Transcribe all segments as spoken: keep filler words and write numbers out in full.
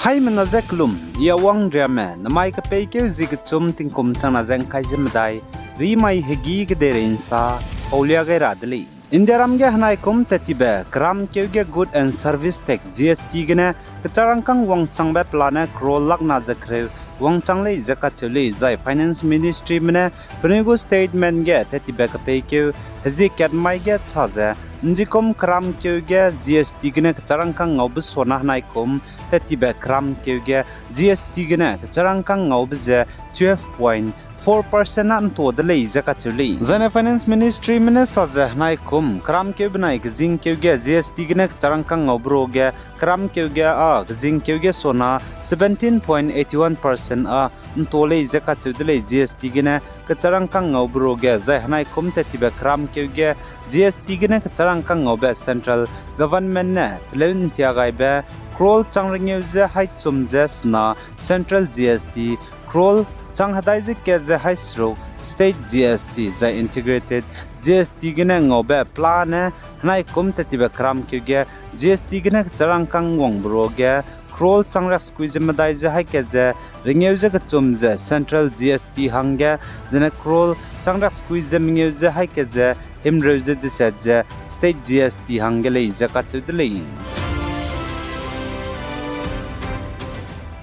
Haimena ze kelum, I Awang Riame, namai kepeikeu zi kechum tingkum changna ze ngkai ze medai, rimai hegî kedeirei nsa paulia gai ra de lei. Indiaram ge henaikum tattibe keramkeu ge Good and Service Tax, G S T gene kecharangkâng wangchangbe pelane crore lakna ze kereu wangchang lei ze kacheu lei, zai Finance Ministryme ne penui gu statement ge tattibe kepeikeu hezie kat mai ge cha ze, nzikum keramkeu ge G S T gene kecharangkâng ngaube sona henaikum tattibe keramkeu ge G S T gene kecharangkâng ngaube ze twelve point four percent a nta de lei ze kacheu lei. Zaine Finance Ministryme ne sa ze henaikum keramkeu benai kezingkeu ge G S T gene kecharangkâng ngaube ruage keramkeu ge â kezingkeu ge sona seventeen point eighty one percent a nta lei ze kacheu de lei. G S T gene kecharangkâng ngaube ruage zai henaikum tattibe keramkeu ge G S T gene kecharangkâng ngaube central government ne teleu ntia gaibe crore chang rengeu ze haî chum ze sena central G S T, crore chang hedai ze kat ze haî seruk state G S T, zai integrated G S T gene ngaube pelane henaikum tattibe keramkeu ge G S T gene kecharangkâng wangbe ruage crore chang riaksekui ze medai ze haî kat ze rengeu ze kechum ze central G S T hangge, zene crore chang riaksekui ze mengeu ze haî kat ze himreu ze deset ze state G S T hangge lei ze kacheu de lei.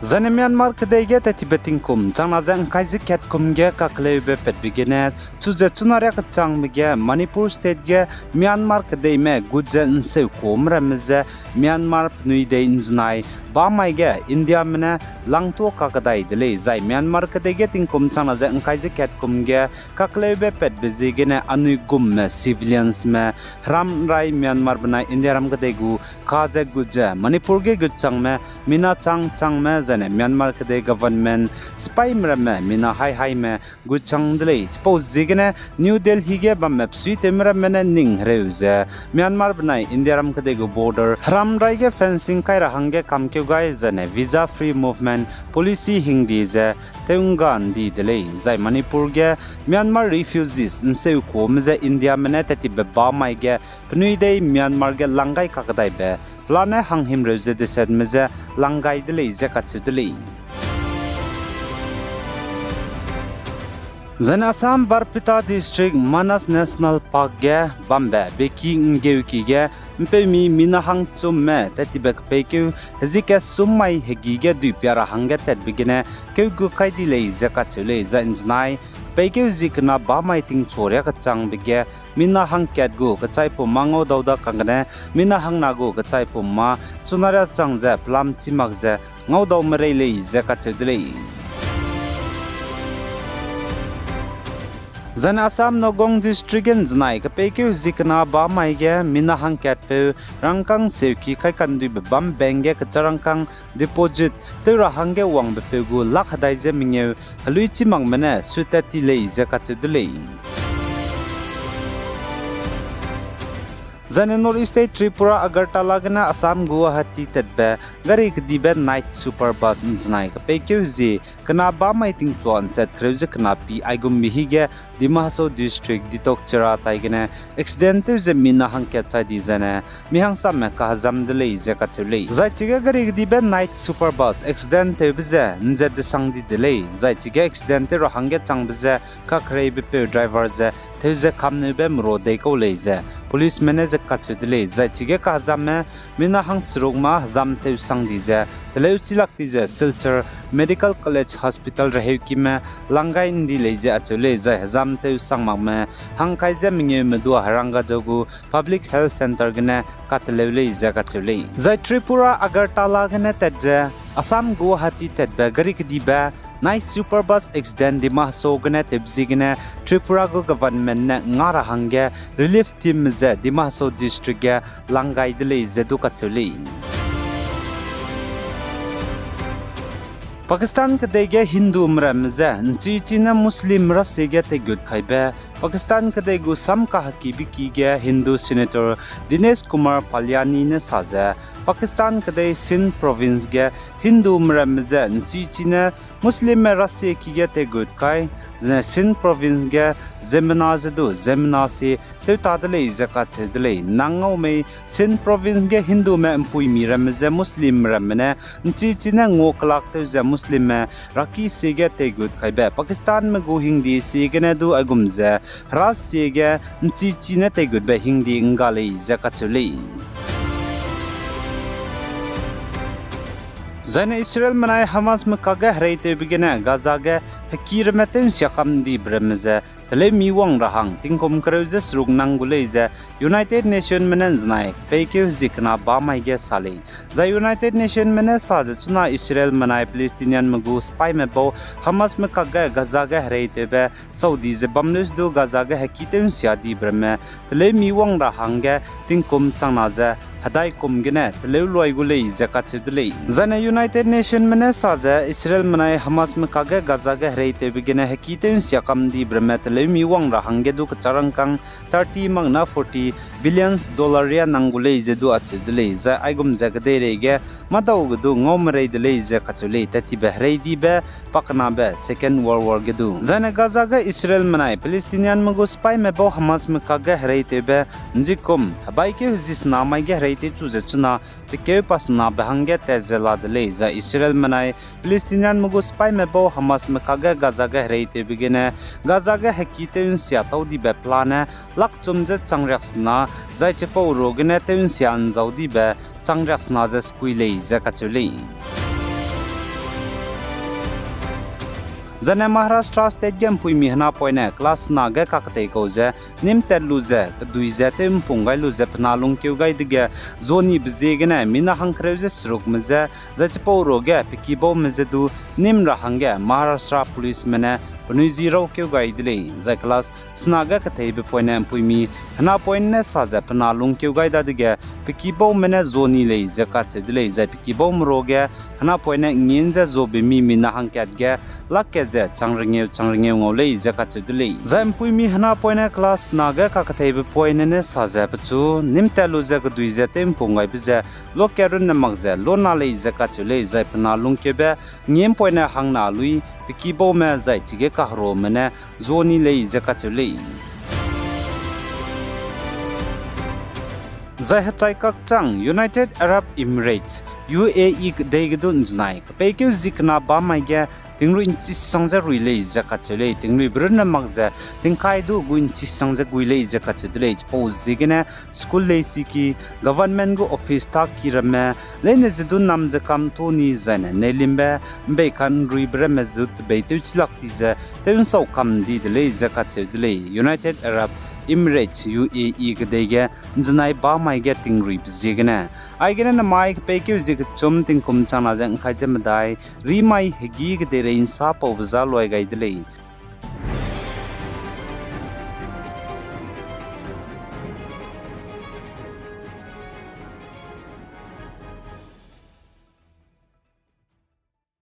Zaine Myanmar kedei ge tattibe tingkum changna ze ngkai ze kat kum ge kakleube patbe gene, chu ze chuna riak kechangbe ge Manipur state ge Myanmar kedeime gut ze nseukume ramme ze Myanmar penui dei nzenai bamai ge Indiame ne langtua kakedai de lei, zai Myanmar kedei ge tingkum changna ze ngkai ze kat kum ge kakleube patbe ziegene anui gumme civiliansme heram rai Myanmar benai Indiaram kedei gu ka ze gut ze Manipur ge gutchangme mina chang changme zaine Myanmar kedei government sipaime ramme mina haî haîme gutchang de lei. Chipau ziegene New Delhi ge bamme besuitewme ramme ne ning hereu ze Myanmar benai Indiaram kedei gu border heram rai ge fencing kai ra hangge kamkeu gai zaine visa free movement policy hingdi ze tew ngga ndi de lei. Zai Manipur ge Myanmar refugees nseukume ze Indiame ne tattibe bamai ge penui dei Myanmar ge langgai kakedaibe pelane hanghimreu ze desetme je langgai de lei ze kacheu de lei. Zaine Assam Barpeta District Manas National Park ge bambe beki nggeuki ge mpeumi mina hangchumme tattibe kepeikeu hezie kat sum mai hegî ge duipia ra hangge tatbe gene keu gu kai di lei ze kacheu lei. Zai nzenai kepeikeu zi kena bamai tingchu riak kechangbe ge mina hangkat gu kechaipum mâ ngaudau da kang gene mina hangna gu kechaipum mâ chuna riak chang ze pelam chî mak ze ngaudau merei lei ze kacheu de lei. Zaine Assam Nagaon District ge nzenai kepeikeu zi kena bamai ge mina hangkatpeu rangkâng seuki kai kanduibe bam bank ge kecha rangkâng deposit tew ra hangge wangbepeu gu lak hedai ze mengeu helui chî makme ne suitat ti lei ze kacheu de lei. Zaine North East State Tripura Agartala gene Assam Guwahati tatbe gari kedibe night super bus nzenai kepeikeu zi kena bamai tingchua nchat kereu ze kena pi aigumbe hige Dima Hasao District Ditok Chera tai gene accident tew ze mina hangkat chai di zene mi hangsamme kahezam de lei ze kacheu lei. Zai chige gari kedibe night super bus accident tewbe ze nzat desang di de lei. Zai chige accident tew ra hangge changbe ze kakereibepeu driver ze teu ze kamneube merua deikau lei ze policeme ne ze kacheu de lei. Zai chige kahezamme mina hangseruk mâ hezam tew sang di ze teleu chilak di ze Silchar Medical College Hospital reheukime langgai ndi lei ze acheu lei. Zai hezam tew sang makme hangkai ze mengeu medua Herangajao gu Public Health Centre gene kateleu lei ze kacheu lei. Zai Tripura Agartala gene tat ze Assam Guwahati tatbe gari kedibe night super bus accident Dima Hasao gene tewbe ziegene Tripura gu government ne nga ra hangge relief team ze Dima Hasao District ge langgai de lei ze du kacheu lei. Pakistan kedei ge Hindume ramme je nchichine Muslim rasie ge teigut kaibe Pakistan kedei gu sam kahekibe ki ge Hindu Senator Dinesh Kumar Palyani ne sa ze, Pakistan kedei Sindh Province ge Hindume ramme je nchichine Muslimme Russia ki ge teigut kai, zene Sindh province ge ziemmena ze du ziemmena sie tewta de lei ze kacheu de lei. Nang ngau mei, Sindh province ge Hindume ’mpuimi ramme je Muslim ramme ne ’nchichi ne ngua kelak tew ze Muslimme raki sie ge teigut kaibe Pakistanme gu hingdi sie gene du aigum ze hera sie ge ’nchichi ne teigutbe hingdi ’ngga lei ze kacheu lei. Zaine Israelme nai Hamasme kakge hereitewbe gene Gaza ge heki ramme tew'nsia kam ’ndibe ramme ze teleumi wang ra hang tingkum kereu ze seruk nang gu lei ze United Nationme ne ’nzenai peikeu hezie kena ba mai ge sa lei. Zai United Nationme ne sa ze chuna Israelme nai Palestinianme gu sipaime bau Hamasme kakge Gaza ge hereitewbe sau di ze bam leu se du Gaza ge heki tew'nsia dibe ramme teleumi wang ra hangge tingkum changna ze hedai kum gene teleu luai gu lei ze kacheu de lei. Zaine United Nationme ne sa ze Israelme nai Hamasme kakge Gaza ge hereitewbe gene heki tew'nsia kam ’ndibe ramme teleumi wang ra hangge du kecharangkang thirty makna forty billions dollar riâ nang gu lei ze du acheu de lei. Zai aigum ze kedeirei ge mâdau ge du ngaumerei de lei ze kacheu lei, tattibe herei dibe pakenabe Second World War ge du. Zaine Gaza ge Israelme nai Palestinianme gu sipaime bau Hamasme kakge hereitewbe ’njikum hebaikeu hezie sena mai ge hereitew chu ze chuna pekeu pasenabe hangge tat ze la de lei. Zai Israelme nai Palestinianme gu sipaime bau Hamasme kakge Gaza ge hereitewbe gene Gaza ge heki tew'nsia tau dibe pelane lakchum ze changriaksena, zai chipau ruagene tew'nsia ’nzau dibe changriaksena ze sekui lei ze kacheu lei. Zaine Maharashtra State ge ’mpuimi henapoine class sena ge kaketei kau ze nîm tat lu ze kedui ze tew'mpung gai lu ze pe na lungkeu gai dege zuanibe ziegene mina hangkereu ze serukme je, zai chipau ruage pe kibaume je du nîm ra hangge Maharashtra Policeme ne penui ji raukeu gai de lei. Zai class sena ge keteibe poine ’mpuimi henapoine ne sa ze pe na lungkeu gai dadege pe kibaume ne zuani lei ze kacheu de lei. Zai pe kibaume ruage henapoine ngin ze zuabe mi mina hangkat ge lakkat ze changrengeu changrengeu ngau lei ze kacheu de lei. Zai ’mpuimi henapoine class sena ge kaketeibe poine ne sa ze pechu nîm tat lu ze kedui ze tew'mpung gaibe ze lokat runne mak ze lona lei ze kacheu lei. Zai pe na lungkeube ngin poine hangna lui pe kibaume zai chige kaherume ne zuani lei ze kacheu lei. Zai hechai kakchang United Arab Emirates, U A E kedei ge du ’nzenai kepeikeu zi kena ba mai ge tingrui ’nchi sang ze rui lei ze kacheu lei. Tingruibe runne mak ze tingkai du gui ’nchi sang ze gui lei ze kacheu de lei. Chipau ziegene school leisiki, government gu office tak ki ramme, leine ze du nam ze kam tu ni zaine neilimbe ’mbei kanruibe ramme zu tebei tewchilak di ze tew'nsau kam di de lei ze kacheu de lei. United Arab Emirates, U A E kedei ge ’nzenai ba mai ge tingruibe ziegene. Aigene namai kepeikeu zie kechum tingkum changna ze ’ngkai ze medai, rimai hegî kedeirei ’nsa paube za luai gai de lei.